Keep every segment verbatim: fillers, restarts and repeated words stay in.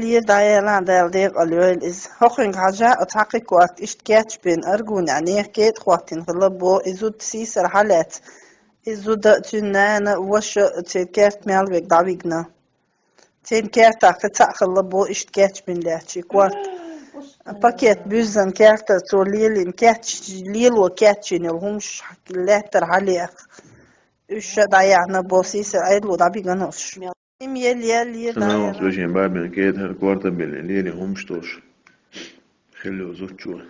Лер дӀаяьллан Дала декъала йойла иза. ХӀокхуьнга хьажа, оцу хьакхи корта иштта кечбина аргунехь нехан кетӀа хӀоттийна хилла боху, и зуда сийсара хьалаьцна. И зуда а, цуьнан нана а, ваша а церан керта мел верг дӀавигна. Церан кертахь кхин цхьаъ хилла боху иштта кечбина лаьтташ и корта. Пакет буьззина кертара цо лелийна кеч-, лело кечйина йолу хӀумаш лаьттара хьалаеха. Уьш ша дӀаяьхьна боху, сийсара Ӏедало дӀабигна уьш. Им ел, ел, ел, Санаус дӀаяьхьна. Вежарийн бабина кета хӀара корта а биллина, лелийна хӀумаш долуш хилла йолу зудчо.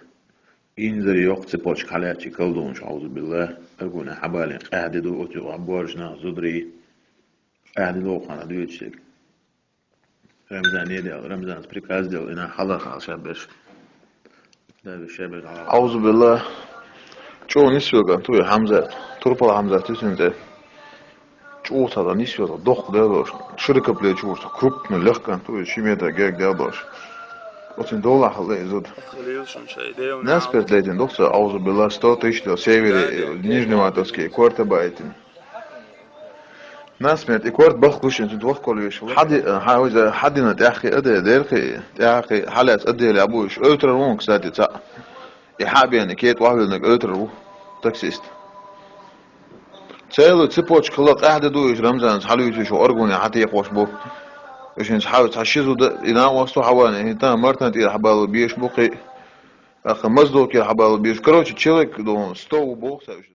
Инзаре йоккха цепочка хьалаьцча и колдонаш, аузубилла, аргуна хьабалийна къаьхьа де ду, оцу юкъахь боьрша нах, зударий, къаьхьа де ду хьуна дуьйцург. Рамзан неделла, Рамзанца приказ делла, и нах хьалаха ала ша берш. Даже ша берш хьалаха. Аузубилла. ЧӀогӀа нисвелла кӀант ву и Хьамзат. Турпала Хьамзат ю цуьнан цӀе. ЧӀогӀа цхьа нисвелла, доккха дела долуш. Широкоплечий ву, крупный, легкий кӀант ву и, ши метр герга дела долуш. Оцуьнан долахь хилла и зуда. Насмерть летийна ду-кх цо, аузубилла, сто тысяч дела, севере, Нижневартовске, корта баийтина. Насмерть, и корта бахка гуш ю, цуьнца вахкалла веш ву. Хьади-, хьа-, вайза хьадина тӀаьххье а де, дерхи, тӀаьххье хьалаьцна а делахь бу уьш. Оьтурар ву-кх, кстати, цхьаъ. И хьа а беана, кета охьавиллинарг оьтурар ву, таксист. Целый цепочка хилла, къаьхьа де ду уьш, Рамзанца хьалуьйцуш ву, аргуна хьатекхош бу. Уьш хӀинца хьа-, цхьа ши зуда, и накъост ву хьаван, хӀинца Мартан тӀера хьабалла беш бу кхин. ТӀаккха Моздокера хьабалла беш. Короче, человек, ну, сто ву боху сан уьш.